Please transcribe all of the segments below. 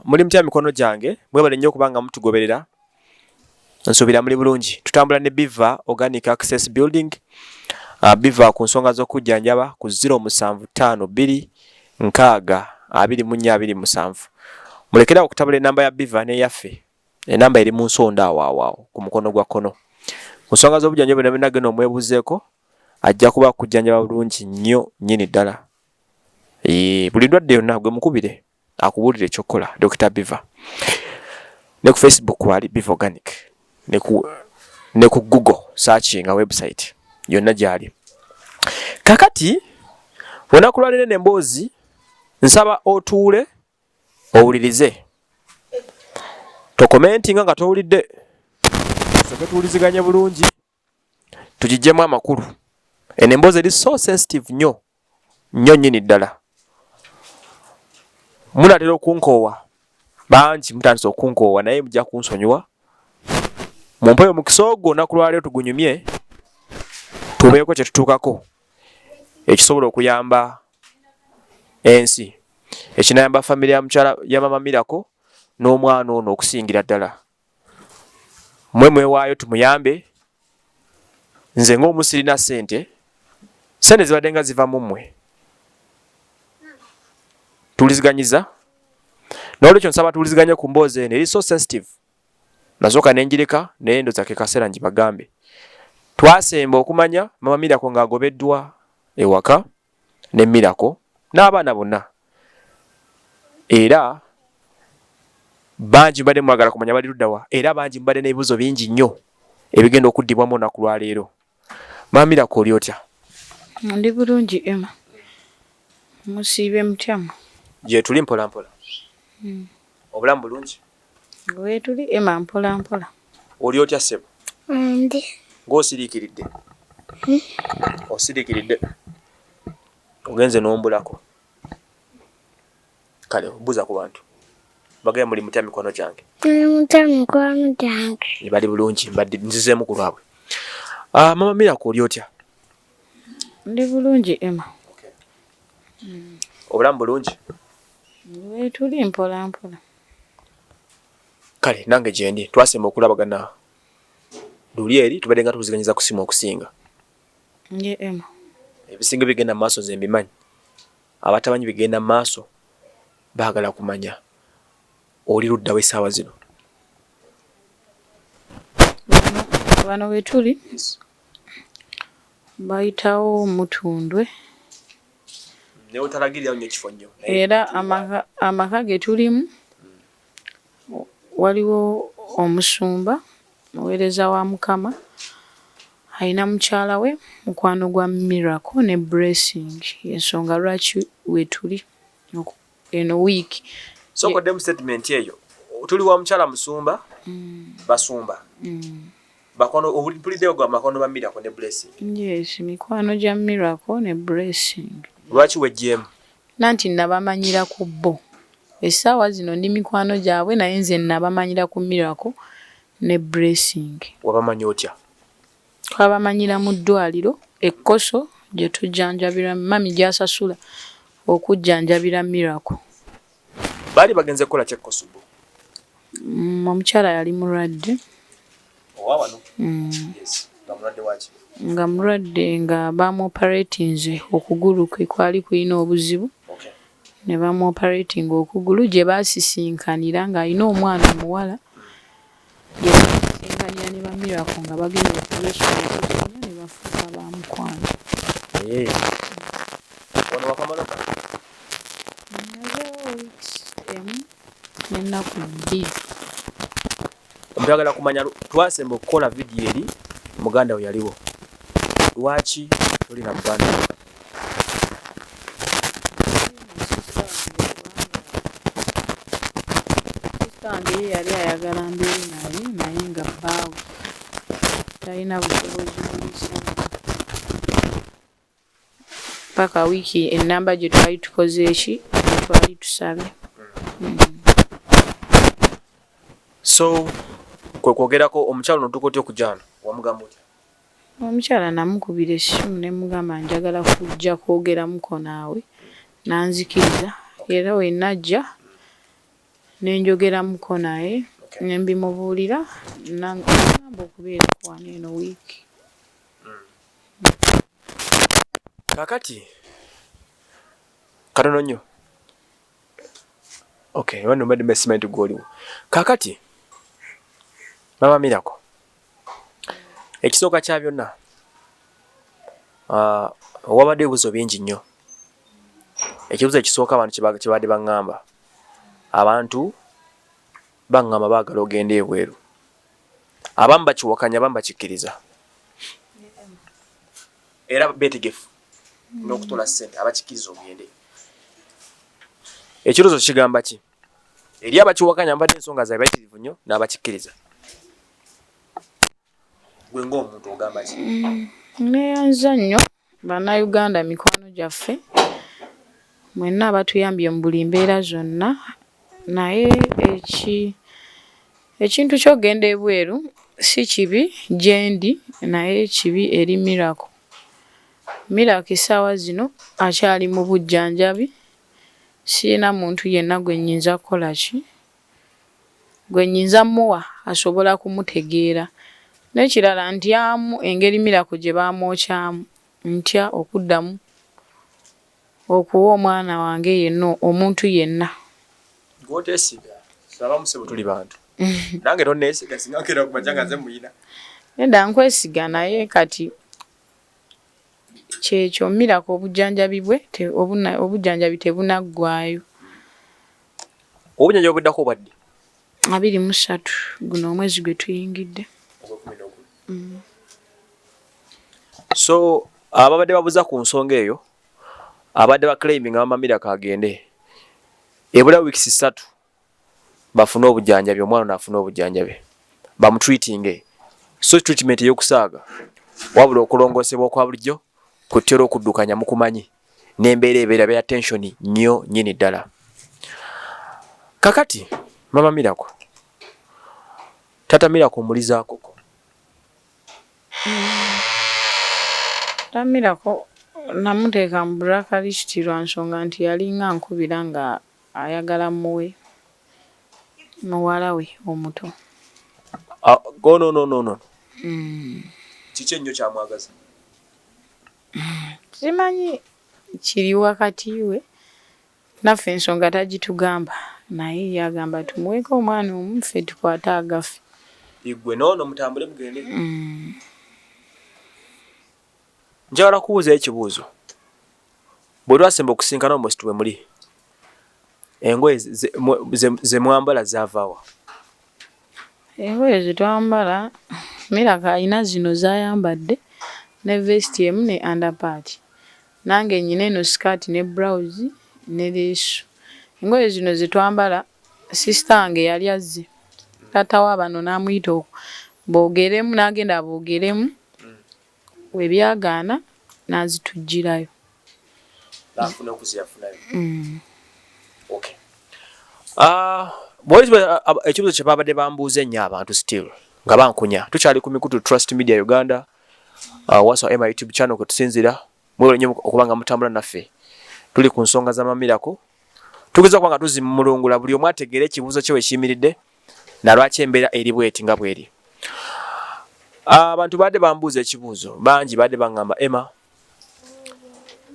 Muli mutya mikono gyange? Mwebale nnyo okuba nga mutugoberera. Nsuubira muli bulungi. Tutambula ne Biva Organic Access Building. Biva ku nsonga z'okujjanjaba ku 0752 6 24 27. Mulekere awo okutabula enamba ya Biva n'eyaffe. Enamba eri mu nsonda awo awo awo ku mukono gwa kkono. Ku nsonga z'obujjanjabi byonna byonna genda omwebuuzeeko, ajja kuba akujjanjaba bulungi nnyo nnyini ddala. Eeh, buli ndwadde yonna gwe mukubire akubuulire ekyokukola. Dokita Biva ne ku Facebook wali Biva Organic, ne ku Google searching website yonna gyali. Kakati olunaku lwaleero emboozi nsaba otuule owulirize, tokomentinga nga towulidde, tusooke tuwuliziganye bulungi tugiggyemu amakulu. Eno emboozi eri so sensitive nnyo nnyo nnyini ddala. Munatera okunkoowa, bangi mutandise okunkoowa, naye mujja kunsonyiwa. Mumpe omukisa ogwo olunaku lwaleero tugunyumye, tubeeko kye tutuukako ekisobola okuyamba ensi, ekinayamba famire ya mukyala ya Mama Miracle n'omwana ono okusingira ddala. Mwe mwewaayo tumuyambe. Nze ng'omu sirina ssente, ssente zibadde nga ziva mu mmwe, tuwuliziganyiza. N'olwekyo nsaba tuwuliziganye ku mboozi eno eri so sensitive. Nasooka ne ngireka, naye ndowooza ke kaseera ngibagambe. Twasemba okumanya Mama Miracle ng'agobeddwa ewaka ne Miracle n'abaana bonna, era bangi mbadde mwagala kumanya bali ludda wa, era bangi mbadde n'ebibuuzo bingi nnyo ebigenda okuddibwamu olunaku lwa leero. Mama Miracle, oli otya? Ndi bulungi, Emma. Musiibe mutya mmwe? Gye tuli mpola mpola. Obulamu bulungi? Weetuli, Emma, mpola mpola. Oli otya ssebo? Ndi. Ng'osiriikiridde? Osiriikiridde? Ogenze n'ombulako. Kale buuza ku bantu. Bagambye muli mutya mikono gyange? Muli mutya mikwano gyange? Bali bulungi, mbadde nzizeemu ku lwabwe. Mama Miracle, oli otya? Ndi bulungi, Emma. Obulamu bulungi? Weetuli mpola mpola. Kale nange gyendi. Twasemba okulabagana luli eri, tubadde nga tuwuliziganyiza ku ssimu okusinga. Ye Emma. Ebisinga bigenda mu maaso nze mbimanyi. Abatamanyi bigenda mu maaso baagala kumanya oli ludda wa essaawa zino. Wano wetuli bayitawo Mutundwe. Naye otalagirirawo nnyo kifo nnyo. Era amaka ge tulimu waliwo omusumba, muweereza wa Mukama, alina mukyala we mukwano gwa Miracle ne Blessing. Y'ensonga lwaki wetuli eno wiiki. Sooka oddemu statement eyo. Tuli wa mukyala musumba, basumba. Bakwano, mpuliddeyo gwa makwano ba Miracle ne Blessing. Yes, mikwano gya Miracle ne Blessing. Lwaki weggyemu? Nanti nabamanyira ku bo. Essaawa zino ndi mikwano gyabwe, naye nze nabamanyira ku Miracle ne Blessing. Wabamanya otya? Twabamanyira mu ddwaliro ekkoso gye tujjanjabira, mami gy'asasula okujjanjabira Miracle. Baali bagenze kukola ki ekkoso bo? Omukyala yali mulwadde. Owa wano? Yes. Nga mulwadde waki? Nga mulwadde nga bamuoperatinze okugulu kwe kwali kulina obuzibu. Ne bamuoperatinga okugulu gye baasisinkanira ng'alina omwana omuwala. Gye baasisinkanira ne ba Miracle nga bagenda okulwesula okuzannya ne bafuuka ba mukwano. Wano wakamala ka? Mmazeewo weeks emu n'ennaku 2. Omuntu ayagala kumanya, twasemba okukola vidiyo eri muganda we yaliwo. Lwaki toli na muganda wo? Sister wange ye yali ayagala mbeere naye, naye nga bbaawe talina busobozi buliisa baana. Paka wiiki ennamba gye twali tukoze eki, gye twali tusabye. So kwe kwogerako omukyala ono otuuka otya okujja wano? Wamugamba otya? Omukyala namukubira essimu ne mugamba njagala kujja kwogeramuko naawe, n'anzikiriza era we najja Ne njogeramuko naye ne mbimubuulira n'angamba okubeerako wano eno wiiki. Kaakati katono nnyo. Okay, wano mbadde mbadde nti gw'oliwo. Kaakati Maama Miracle, ekisooka kya byonna wabadde ebibuuzo bingi nnyo. Ekibuuzo ekisooka abantu kye babadde baŋŋamba, abantu baŋŋamba baagala ogende ebweru. Abamu bakiwakanya, abamu bakikkiriza. Era beetegefu n'okutola ssente abakikkiriza ogende. Ekirowoozo kigamba ki? Eri abakiwakanya mbadde ensonga zaabwe bayitirivu nnyo n'abakikkiriza. Gwe ng'omuntu ogamba ki? Neeyanza nnyo Bannayuganda mikwano gyaffe mwenna abatuyambye mu buli mbeera zonna, naye ekintu ky'okugenda ebweru si kibi gye ndi naye kibi eri Miracle. Miracle essaawa zino akyali mu bujjanjabi, sirina muntu yenna gwe nnyinza kukola ki, gwe nnyinza mmuwa asobola kumutegeera. N'ekirala ntyamu engeri Miracle gye baamwokyamu, ntya okuddamu okuwa omwana wange yenna omuntu yenna. Gw'oteesiga, abamu ssebo tuli bantu. Nange tonneesiga singa nkeera ku makya nga nze muyina. Nedda nkwesiga naye kati kyekyo Miracle obujjanjabi bwe obujjanjabi tebunaggwaayo. Obujjanjabi obuddako bwa ddi? 23 guno omwezi gwe tuyingidde. So ababadde babuuza ku nsonga eyo, abadde ba claiming Maama Miracle agende, ebula weeks 3 bafune obujjanjabi, omwana ono afune obujjanjabi bamutreatinge, so treatment ey'okusaaga wabula okulongoosebwa okwa bulijjo kutera okuddukanya mukumanyi n'embeera ebeera beera tension nnyo nnyini ddala. Kakati Maama Miracle, Taata Miracle omulizaakoko? Taata Miracle namuteeka mu black list lwa nsonga nti yalinga ankubira nga ayagala mmuwe muwala we omuto. Oh, no, no, no, no. Kiki ennyo kyamwagaza? Simanyi kiri wakati we naffe ensonga tagitugamba, naye ye agamba tumuweeko omwana omu ffe tukwate agaffe. Igwe noono mutambule mugende. Njagala kubuuza ekibuuzo. Bwe twasemba okusinkana almost we muli, engoye ze mwambala zaava wa? Engoye ze twambala, Miracle alina zino z'ayambadde ne vest emu ne underpant. Nange nnyina eno skirt ne blouse ne leesu. Engoye zino ze twambala, sister wange yali azze, taata wa bano n'amuyita boogeremu n'agenda boogeremu, we byagaana n'azituggyirayo. N'afuna okuziyafunayo. Okay. Ekibuuzo kye babadde bambuuza ennyo abantu still nga bankunya, tukyali ku mikutu Trust Media Uganda, Waswa Emma YouTube channel kwe tusinziira. Mwebale nnyo okuba nga mutambula naffe. Tuli ku nsonga za Maama Miracle, tugeza okuba nga tuzimulungula buli omu ategeere ekibuuzo kye we kiyimiridde na lwaki embeera eri bweti nga bweri. Abantu badde bambuuza ekibuuzo bangi, badde baŋŋamba Emma,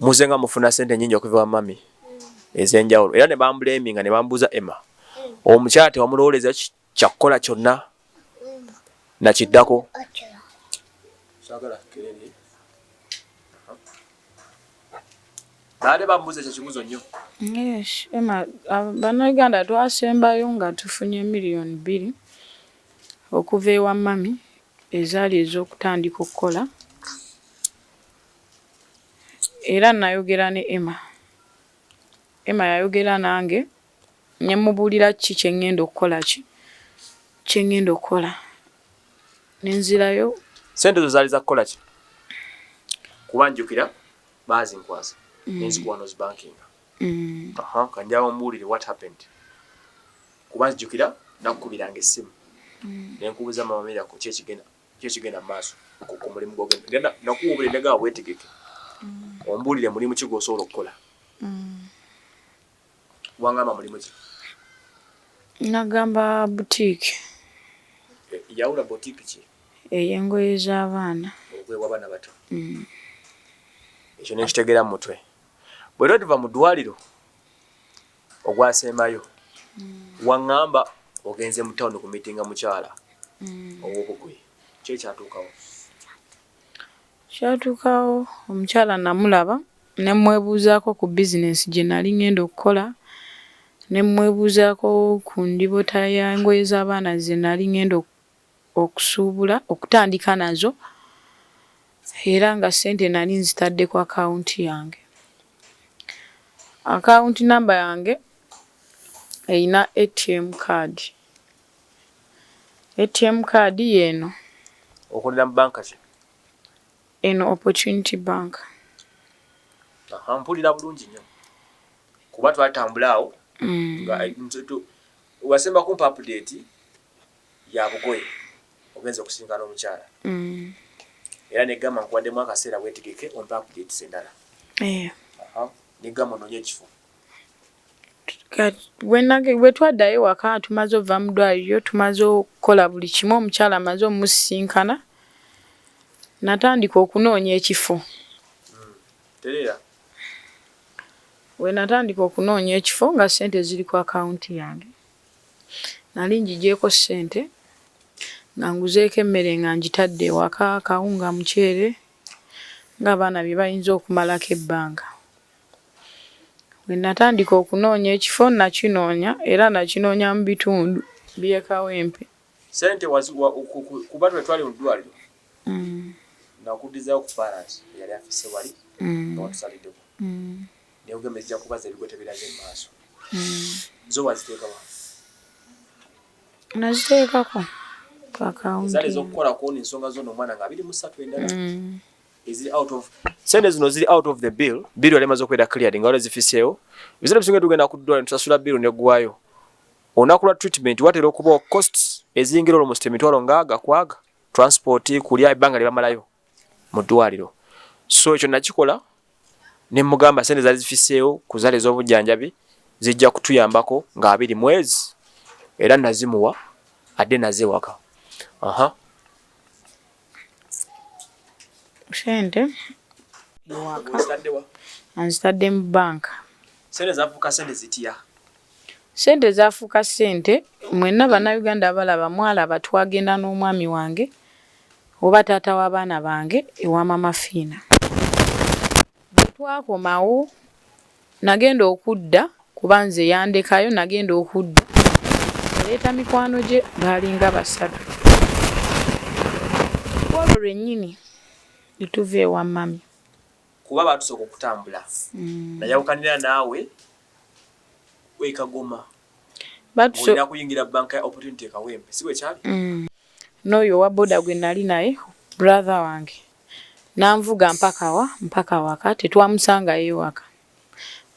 muze nga mufuna ssente nnyingi okuva wa mami ez'enjawulo, era ne bambuleminga ne bambuuza Emma, omukyala tewamulowooleza kyakukola kyonna nakiddako. Baade bambuuza ekyo kibuuzo nnyo. Yes, Emma, Bannayuganda twasembayo nga tufunye 2 miliyoni okuva ewa mami ezaali ez'okutandika okukola, era nayogera ne Emma. Emma yayogera nange ne mubuulira ki kye ŋŋenda okukola, ki kye ŋŋenda okukola, ne nzirayo. Ssente ezo zaali za kukola ki? Kuba njjukira baazinkwasa ne nzikuwa n'ozibankinga. Aha, kanjawo mbuulire what happened. Kuba nzijukira nakkubiranga essimu ne nkubuuza Maama Miracle ki ekigenda mu maaso ku mulimu gw'ogenda. Nakuwa obulire ne gamba weetegeke ombuulire mulimu ki gw'osobola okukola. Wangamba mulimu ki? Nagamba boutique. Yawula boutique ki? Ey'engoye z'abaana. Obugoye bw'abaana bato. Ekyo nekitegeera mu mutwe. Bwe twali tuva mu ddwaliro ogwasembayo, waŋŋamba ogenze mu tawuni ku miitinga mukyala ow'obugoye. Ki ekyatuukawo? Kyatuukawo, omukyala namulaba ne mmwebuuzaako ku bizinensi gye nali ŋŋenda okukola, ne mmwebuuzaako ku ndibota y'engoye z'abaana ze nali ŋŋenda okusuubula, okutandika nazo, era nga ssente nali nzitadde ku akawunti yange. Akawunti namba yange eyina ATM card. ATM card y'eno. Okolera mu banka ki? Eno Opportunity Bank. Aha, mpulira bulungi nnyo. Kuba twatambula awo nga wasemba kumpa update ya bugoye ogenze okusinkana omukyala. Era negamba nkuwaddemu akaseera weetegeke ompe updates endala. Aha, negamba onoonye ekifo. Bwe twaddayo ewaka, tumaze ova mu ddwaliro, tumaze okukola buli kimu, omukyala amaze omusisinkana, natandika okunoonya ekifo. Tereera. Bwe natandika okunoonya ekifo nga ssente ziri ku akawunti yange. Nali ngigyeko ssente nga nguzeeko emmere nga ngitadde ewaka, kawunga, muceere, ng'abaana bye bayinza okumalako ebbanga. Bwe natandika okunoonya ekifo nakinoonya era nakinoonya mu bitundu by'e Kawempe. Ssente kuba twe twali mu ddwaliro, nakuddizaayo ku balance eyali afise wali nga watusaliddeko. Naye ogamba ejja kubaza ebigwo tebiraze mu maaso. Zo waziteekawa? Naziteekako ku akawunti. Ezaali ez'okukola ku ensonga z'ono omwana nga 23 endala. Eziri out of sente zino ziri out of the bill. Bill yali emaze okubeera cleared nga waliwo zifiseewo. Ebiseera ebisinga tugenda ku ddwaliro tusasula bill neggwayo. Olunaku lwa treatment watera okubawo costs eziyingira almost emitwalo ngaaga kwaga, transport, kulya, ebbanga lye bamalayo mu ddwaliro. So ekyo nakikola ne mugamba sente zaali zifiseewo ku zaali ez'obujjanjabi zijja kutuyambako nga 20 mwezi, era nazimuwa adde nazo ewaka. Aha. Ssente ewaka nzitadde mu banka. Sente zafuuka sente zitya? Ssente zaafuuka ssente, mwenna Bannayuganda abalaba mwalaba twagenda n'omwami wange oba taata w'abaana bange ewa Mama Fiina. Bwe twakomawo, nagenda okudda kuba nze yandekayo, nagenda okudda yaleeta mikwano gye baalinga basatu. Ku olwo lwennyini ne tuva ewa mami. Kuba baatusooka okutambula. Nayawukanira naawe e Kagoma. Olina kuyingira banka ya Opportunity e Kawempe, si bwe kyali? N'oyo owa boda gwe nali naye brother wange n'anvuga mpaka wa mpaka waka, tetwamusangayo ewaka.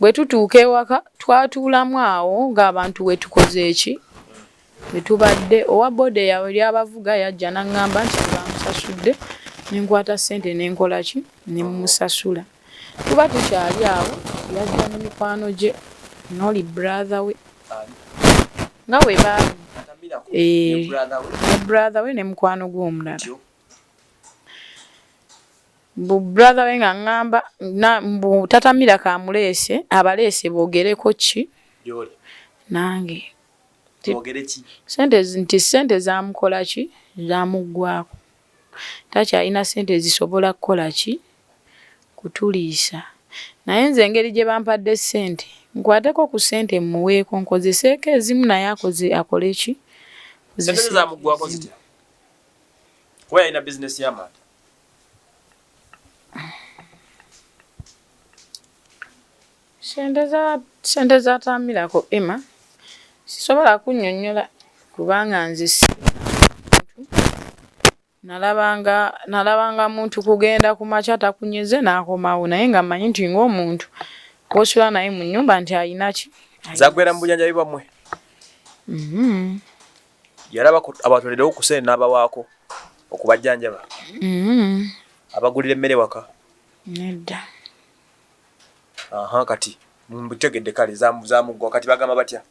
Bwe tutuuka ewaka twatuulamu awo ng'abantu we tukoze eki bwe tubadde. Owa boda eyali abavuga yajja n'aŋŋamba nti tebamusasudde, ne nkwata ssente ne nkola ki ne mmusasula. Tuba tukyali awo yajja ne mikwano gye n'oli brother we nga bwe baali ne brother we ne mukwano gwe omulala. Mbu brother we nga ŋŋamba mbu tatamira kamuleese abaleese boogereko ki nange. Ssente nti ssente zaamukola ki zaamuggwaako. Takyalina ssente zisobola kukola ki kutuliisa. Naye nze engeri gye bampadde ssente nkwateko ku ssente mmuweeko nkozeseeko ezimu naye akoze akole ki. Ssente ze zaamuggwako zitya? Kuba yalina bizinesi y'amanda. Ssente z'ataamirako Emma sisobola kunnyonnyola kubanga nze si nalabanga muntu kugenda ku makya takunyeze n'akomawo, naye nga mmanyi nti ng'omuntu gw'osula naye mu nnyumba nti ayina ki. Zaggwera mu bujjanjabi bwammwe? Yalaba abatolerewo ku ssente n'abawaako okubajjanjaba? Abagulira emmere waka? Nedda. Aha, kati mbitegedde, kale zamuggwa. Kati bagamba batya?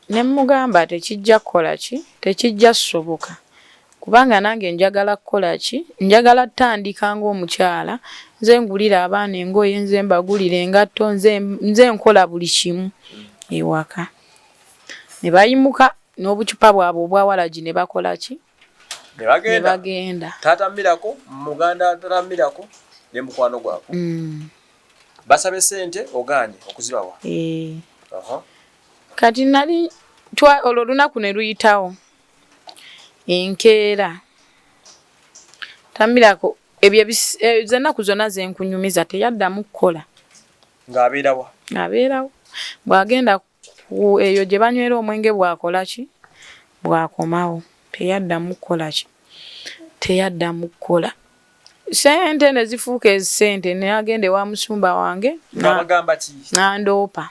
Ne mmugamba tekijja kukola ki, tekijja kusoboka kubanga nange njagala kukola ki, njagala ttandika ng'omukyala, nze ngulira abaana engoye, nze mbagulira engatto, nze nze nkola buli kimu ewaka. Ne bayimuka n'obucupa bwabwe obwa walagi ne bakola ki, ne ne bagenda. bagenda. Taata Miracle, muganda Taata Miracle ne mukwano gwabwe. Basabe ssente ogaanye okuzibawa. Eh. Aha. Kati nali olwo olunaku ne luyitawo enkeera Tamirako ebyo ezo ennaku zonna ze nkunyumiza teyaddamu kukola. Ng'abeerawa? Ng'abeerawo. Bw'agenda ku eyo gye banywera omwenge bw'akola ki? Bw'akomawo. Teyaddamu kukola ki? Teyaddamu kukola. Ssente ne zifuuka ezisente n'agenda ewa musumba wange Ng'abagamba ki? n'andoopa.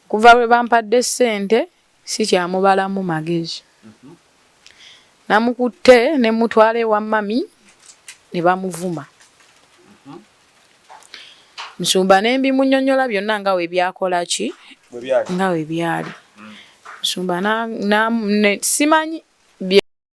Kuva lwe bampadde ssente sikyamubalamu magezi. Namukutte ne mutwala ewa mami ne bamuvuma. Musumba ne mbimunnyonnyola byonna nga bwe byakola ki? Bwe byali. Nga bwe byali. Musumba na, na, ne, simanyi